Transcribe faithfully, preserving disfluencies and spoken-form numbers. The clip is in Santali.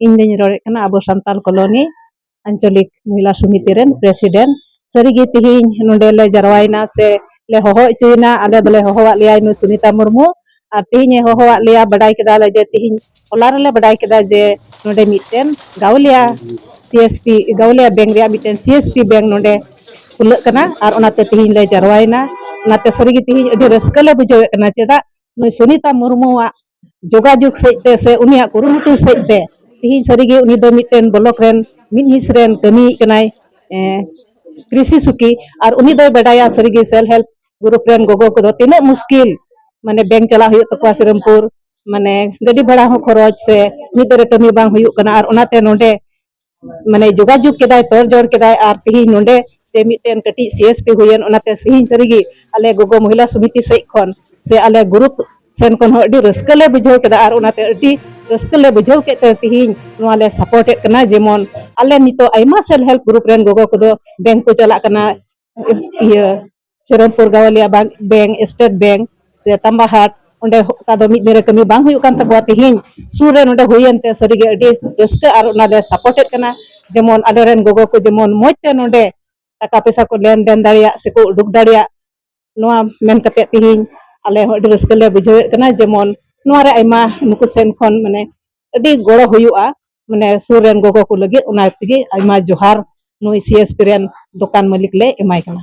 ᱤᱧ ᱫᱚᱧ ᱨᱚᱲᱮᱫ ᱠᱟᱱᱟ ᱟᱵᱚ ᱥᱟᱱᱛᱟᱞ ᱠᱚᱞᱚᱱᱤ ᱟᱧᱪᱚᱞᱤᱠ ᱢᱚᱦᱤᱞᱟ ᱥᱚᱢᱤᱛᱤ ᱨᱮᱱ ᱯᱨᱮᱥᱤᱰᱮᱱᱴ᱾ ᱥᱟᱹᱨᱤᱜᱮ ᱛᱤᱦᱤᱧ ᱱᱚᱰᱮ ᱞᱮ ᱡᱟᱨᱣᱟᱭᱮᱱᱟ ᱥᱮ ᱞᱮ ᱦᱚᱦᱚ ᱦᱚᱪᱚᱭᱮᱱᱟ, ᱟᱞᱮ ᱫᱚᱞᱮ ᱦᱚᱦᱚᱣᱟᱫ ᱞᱮᱭᱟ ᱱᱩᱭ ᱥᱩᱱᱤᱛᱟ ᱢᱩᱨᱢᱩ, ᱟᱨ ᱛᱤᱦᱤᱧ ᱮ ᱦᱚᱦᱚᱣᱟᱫ ᱞᱮᱭᱟ, ᱵᱟᱰᱟᱭ ᱠᱮᱫᱟ ᱞᱮ ᱡᱮ ᱛᱤᱦᱤᱧ ᱦᱚᱞᱟ ᱨᱮᱞᱮ ᱵᱟᱰᱟᱭ ᱠᱮᱫᱟ ᱡᱮ ᱱᱚᱰᱮ ᱢᱤᱫᱴᱮᱱ ᱜᱟᱣᱞᱤᱭᱟ ᱥᱤ ᱮᱥ ᱯᱤ, ᱜᱟᱣᱞᱤᱭᱟ ᱵᱮᱝᱠ ᱨᱮᱭᱟᱜ ᱢᱤᱫᱴᱮᱱ ᱥᱤ ᱮᱥ ᱯᱤ ᱵᱮᱝᱠ ᱱᱚᱰᱮ ᱠᱷᱩᱞᱟᱹᱜ ᱠᱟᱱᱟ, ᱟᱨ ᱚᱱᱟᱛᱮ ᱛᱤᱦᱤᱧ ᱞᱮ ᱡᱟᱨᱣᱟᱭᱮᱱᱟ᱾ ᱚᱱᱟᱛᱮ ᱥᱟᱹᱨᱤᱜᱮ ᱛᱤᱦᱤᱧ ᱟᱹᱰᱤ ᱨᱟᱹᱥᱠᱟᱹ ᱞᱮ ᱵᱩᱡᱷᱟᱹᱣᱮᱫ ᱠᱟᱱᱟ, ᱪᱮᱫᱟᱜ ᱱᱩᱭ ᱥᱩᱱᱤᱛᱟ ᱢᱩᱨᱢᱩᱣᱟᱜ ᱡᱳᱜᱟᱡᱳᱜᱽ ᱥᱮᱫ ᱛᱮ ᱥᱮ ᱩᱱᱤᱭᱟᱜ ᱠᱩᱨᱩᱢᱩᱴᱩ ᱥᱮᱫ ᱛᱮ ᱛᱤᱦᱤᱧ ᱥᱟᱹᱨᱤᱜᱮ ᱩᱱᱤ ᱫᱚ ᱢᱤᱫᱴᱮᱱ ᱵᱞᱚᱠ ᱨᱮᱱ ᱢᱤᱫ ᱦᱤᱸᱥ ᱨᱮᱱ ᱠᱟᱹᱢᱤᱭᱮᱫ ᱠᱟᱱᱟᱭ, ᱮ, ᱠᱨᱤᱥᱤ ᱥᱩᱠᱤ, ᱟᱨ ᱩᱱᱤ ᱫᱚᱭ ᱵᱟᱰᱟᱭᱟ ᱥᱟᱹᱨᱤᱜᱮ ᱥᱮᱞᱯ ᱦᱮᱞᱯ ᱜᱨᱩᱯ ᱨᱮᱱ ᱜᱚᱜᱚ ᱠᱚᱫᱚ ᱛᱤᱱᱟᱹᱜ ᱢᱩᱥᱠᱤᱞ, ᱢᱟᱱᱮ ᱵᱮᱝᱠ ᱪᱟᱞᱟᱜ ᱦᱩᱭᱩᱜ ᱛᱟᱠᱚᱣᱟ ᱥᱤᱨᱟᱢᱯᱩᱨ, ᱢᱟᱱᱮ ᱜᱟᱹᱰᱤ ᱵᱷᱟᱲᱟ ᱦᱚᱸ ᱠᱷᱚᱨᱚᱪ ᱥᱮ ᱢᱤᱫ ᱨᱮ ᱠᱟᱹᱢᱤ ᱵᱟᱝ ᱦᱩᱭᱩᱜ ᱠᱟᱱᱟ, ᱟᱨ ᱚᱱᱟᱛᱮ ᱱᱚᱰᱮ ᱢᱟᱱᱮ ᱡᱳᱜᱟᱡᱳᱜᱽ ᱠᱮᱫᱟᱭ, ᱛᱚᱨ ᱡᱚᱲ ᱠᱮᱫᱟᱭ, ᱟᱨ ᱛᱤᱦᱤᱧ ᱱᱚᱰᱮ ᱡᱮ ᱢᱤᱫᱴᱮᱱ ᱠᱟᱹᱴᱤᱡ ᱥᱤ ᱮᱥ ᱯᱤ ᱦᱩᱭᱮᱱ, ᱚᱱᱟᱛᱮ ᱛᱤᱦᱤᱧ ᱥᱟᱹᱨᱤᱜᱮ ᱟᱞᱮ ᱜᱚᱜᱚ ᱢᱚᱦᱤᱞᱟ ᱥᱚᱢᱤᱛᱤ ᱥᱮᱫ ᱠᱷᱚᱱ ᱥᱮ ᱟᱞᱮ ᱜᱨᱩᱯ ᱥᱮᱱ ᱠᱷᱚᱱ ᱦᱚᱸ ᱟᱹᱰᱤ ᱨᱟᱹᱥᱠᱟᱹ ᱞᱮ ᱵᱩᱡᱷᱟᱹᱣ ᱠᱮᱫᱟ, ᱟᱨ ᱚᱱᱟᱛᱮ ᱟᱹᱰᱤ ᱨᱟᱹᱥᱠᱟᱹ ᱞᱮ ᱵᱩᱡᱷᱟᱹᱣ ᱠᱮᱫ ᱛᱮ ᱛᱤᱦᱤᱧ ᱱᱚᱣᱟ ᱞᱮ ᱥᱟᱯᱳᱨᱴ ᱮᱫ ᱠᱟᱱᱟ᱾ ᱡᱮᱢᱚᱱ ᱟᱞᱮ ᱱᱤᱛᱚᱜ ᱟᱭᱢᱟ ᱥᱮᱞᱯ ᱦᱮᱞᱯ ᱜᱨᱩᱯ ᱨᱮᱱ ᱜᱚᱜᱚ ᱠᱚᱫᱚ ᱵᱮᱝᱠ ᱠᱚ ᱪᱟᱞᱟᱜ ᱠᱟᱱᱟ, ᱤᱭᱟᱹ ᱥᱤᱨᱟᱢᱯᱩᱨ ᱜᱟᱣᱞᱤᱭᱟ ᱵᱮᱝᱠ, ᱥᱴᱮᱴ ᱵᱮᱝᱠ ᱥᱮ ᱛᱟᱢᱵᱟᱦᱟᱴ, ᱚᱸᱰᱮ ᱚᱠᱟ ᱫᱚ ᱢᱤᱫ ᱫᱤᱱ ᱨᱮ ᱠᱟᱹᱢᱤ ᱵᱟᱝ ᱦᱩᱭᱩᱜ ᱠᱟᱱ ᱛᱟᱠᱚᱣᱟ, ᱛᱤᱦᱤᱧ ᱥᱩᱨ ᱨᱮ ᱱᱚᱰᱮ ᱦᱩᱭᱮᱱ ᱛᱮ ᱥᱟᱹᱨᱤᱜᱮ ᱟᱹᱰᱤ ᱨᱟᱹᱥᱠᱟᱹ, ᱟᱨ ᱚᱱᱟ ᱞᱮ ᱥᱟᱯᱳᱨᱴ ᱮᱫ ᱠᱟᱱᱟ᱾ ᱡᱮᱢᱚᱱ ᱟᱞᱮᱨᱮᱱ ᱜᱚᱜᱚ ᱠᱚ ᱡᱮᱢᱚᱱ ᱢᱚᱡᱽ ᱛᱮ ᱱᱚᱰᱮ ᱴᱟᱠᱟ ᱯᱚᱭᱥᱟ ᱠᱚ ᱞᱮᱱᱫᱮᱱ ᱫᱟᱲᱮᱭᱟᱜ ᱥᱮᱠᱚ ᱩᱰᱩᱠ ᱫᱟᱲᱮᱭᱟᱜ, ᱱᱚᱣᱟ ᱢᱮᱱ ᱠᱟᱛᱮ ᱛᱤᱦᱤᱧ ᱟᱞᱮ ᱦᱚᱸ ᱟᱹᱰᱤ ᱨᱟᱹᱥᱠᱟᱹ ᱞᱮ ᱵᱩᱡᱷᱟᱹᱣᱮᱫ ᱠᱟᱱᱟ᱾ ᱡᱮᱢᱚᱱ ᱱᱚᱣᱟ ᱨᱮ ᱟᱭᱢᱟ ᱱᱩᱠᱩ ᱥᱮᱱ ᱠᱷᱚᱱ ᱢᱟᱱᱮ ᱟᱹᱰᱤ ᱜᱚᱲᱚ ᱦᱩᱭᱩᱜᱼᱟ, ᱢᱟᱱᱮ ᱥᱩᱨ ᱨᱮᱱ ᱜᱚᱜᱚ ᱠᱚ ᱞᱟᱹᱜᱤᱫ, ᱚᱱᱟ ᱛᱮᱜᱮ ᱟᱭᱢᱟ ᱡᱚᱦᱟᱨ ᱱᱩᱭ ᱥᱤ ᱮᱥ ᱯᱤ ᱨᱮᱱ ᱫᱚᱠᱟᱱ ᱢᱟᱹᱞᱤᱠ ᱞᱮ ᱮᱢᱟᱭ ᱠᱟᱱᱟ᱾